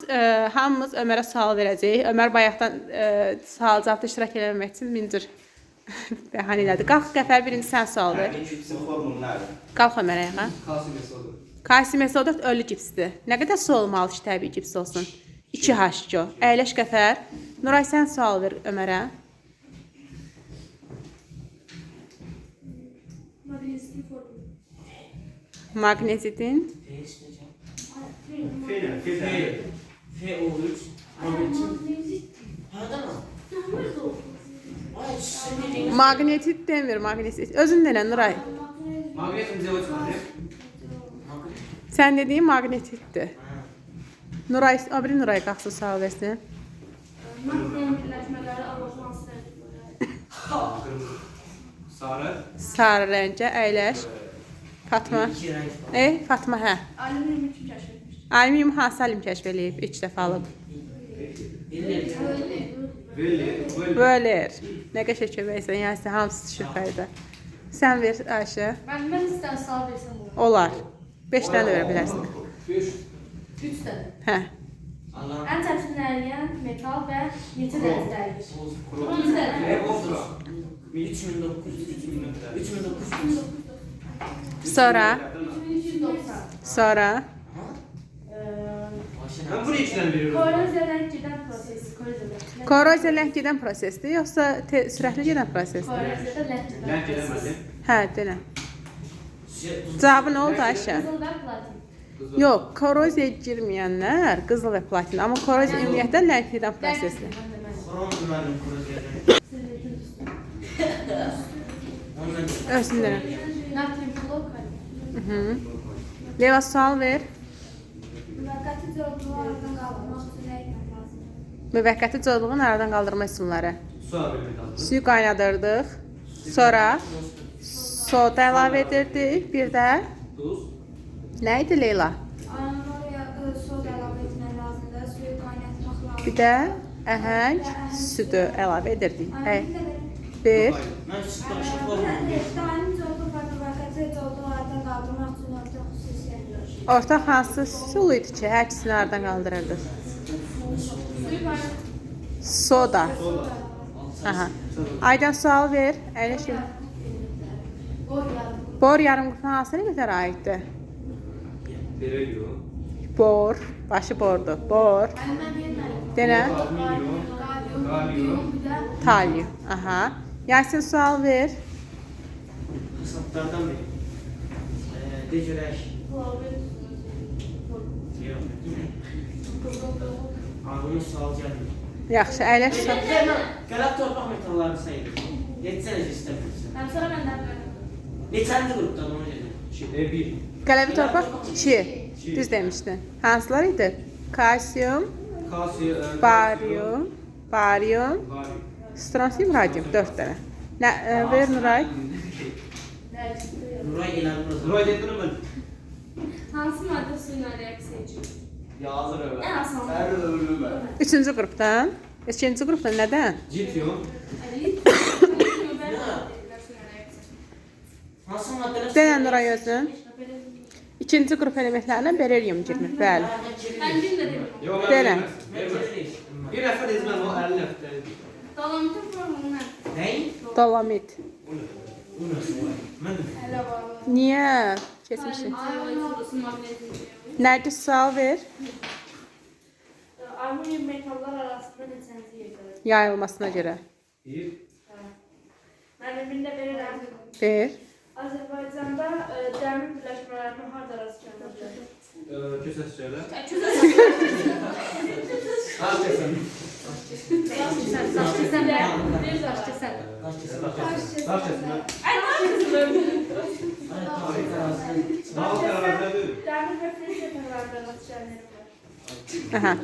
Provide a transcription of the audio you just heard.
Hamımız Ömərə sual verəcəyik. Ömər bayaqdan sual cavabda iştirak eləməmək üçün min cür bəhanə elədi. Qalx Qəfər, birinci sən sual ver. Təbii gipsin formulu nədir? Qalx Ömər ayağa. Kalsiyum SO4. Kalsium SO4 ölü gipsdir. Nə qədər su olmalı ki, təbii gips olsun? 2 H2O. Əyləş Qəfər. Nuray, sən sual ver Ömərə. Magnezitin formülü. Maqnezitin F nə? F F, nə? FO3. Magnetit. Magnezit. Hardan al? Nerede o? Ay, sizin dediğiniz. Maqnetit demir, maqnetit. Özün denə Nuray. Magnezyum CO3 var. Sən dediyin maqnetitdir. Ha. Nuray, o biri Nuray qalxsın sual versin. Natrium birləşmələri alov hansı rəngdə? Qırmızı. Sarı. Sarı rəngə əyləş. Fatma. İki renk var. Fatma, hə. Alüminiumu kim kəşf etmişdir? Alüminium hansı alim kəşf eləyib? İlk dəfə alıb. Bilir. Veli. Veli. Böler. Nə qəşəng köməksən, yəni hamısı şübhədə. Sən ver Ayşə. Mən istəyən sual versəm olar. Olar. 5 dənə də verə bilərsən. 5. 3 dənə. Hə. Allah. Ən çətin əriyən metal və neçə dərəcədə əriyir? Krom. 2 dərəcə. E, ofra. 3900. 3900. Sonra, 3290. sonra Mən bunu 2 dənə verirəm. Korroziya ləng gedən proses. Korroziya. Korroziya ləng gedən prosesdir, yoxsa sürətli gedən prosesdir? Korroziyada ləng gedən. Ləng gedəmədi. Hə, denə. Cavabı nə oldu Ayşə? Qızıl və platin. Yox, korroziyaya girməyənlər qızıl və platin, amma korroziya ümumiyyətlə ləng gedən prosesdir. Krom müəllim korroziyada. Ondan Özün denə. Natrium klor kalium. Leyla sual ver. Müvəqqəti cavablığı aradan qaldırmaq üçün nə etmək lazımdır? Müvəqqəti codluğun aradan qaldırma üsulları. Su vermək lazımdır. Suyu qaynadırdıq. Sonra soda əlavə edirdik. Bir də Duz. nə idi Leyla? Oraya soda əlavə etmək lazımdır, suyu qaynatmaq lazımdır. Bir də əhəng südü əlavə edirdik. Əy, Bir də bir. Mən süd daşı formulu. Daimi cavablı və müvəqqəti cavablığı aradan qaldırmaq üçün ortaq xüsusiyyətlər. Ortaq hansı üsul idi ki, hər ikisini aradan qaldırırdıq? Suyu qaynat. Soda. Aha. Aydan sual ver. Əyləşin. Bor yarım. Bor yarım qrupuna hansı elementlərə aiddir? Berelium. Bor. Başı bordur. Bor. Mən yenə. Denə. Alüminium. Qalyum. Bir də Talyum. Aha. Yasin sual ver. Hesaplardan biri. De görək. klorür. Yox. Ağlıma sual gəlmir. Yaxşı, əyləş. Sual. Qəlab torpaq metallarını sayın. Neçə necə istəmirsən? Həm sonra məndən belə. Neçənci qrupdan onu dedim. 1. Qələvi torpaq 2. Düz demişdin. Hansılar idi? Kalsium, Kalsiyum. baryum, baryum, Baryum. stronsiyum, radium. 4 dənə. Nə, ver Nuray. Nuray eləmir. Nuray dedin mən. Hansı maddə suyla reaksiya keçirir? Yazır öyle. Ən asan. Hər ölüm mən. Üçüncü qrupdan. İkinci qrupdan nədən? Citium. Lityum və maddələr suyla reaksiya. Hansı maddələr? Denə Nuray özün. İkinci qrup elementlərindən berelium girmir. Bəli. Mən bir də demirəm. Yox, mən Denə. verməz. Verməz. Bir nəfər ezmən o 50 nəfər. Dolomitin formulu nə? Nəyi? Dolomit. O nə? O nasıl var? Mən də bilmirəm. Hələ var. Niyə? Keçmişik. Magnezyum. Nərgiz sual ver. Alüminium metallar arasında neçənci yerdədir? Yayılmasına görə. 1. Mən birini də verirəm. Ver. Azərbaycanda dəmir birləşmələrini harda rast gəlmək olar? Kösəsçələ. Daşkəsən. Daşkəsən. Bir daşkəsən. Daş kəsən. Daş kəsmə. Ay, daşkəsən. Ay, tarix. Dağ tərəfdə. Dəmir və frez təpələrdə rast gəlmək olar. Aha.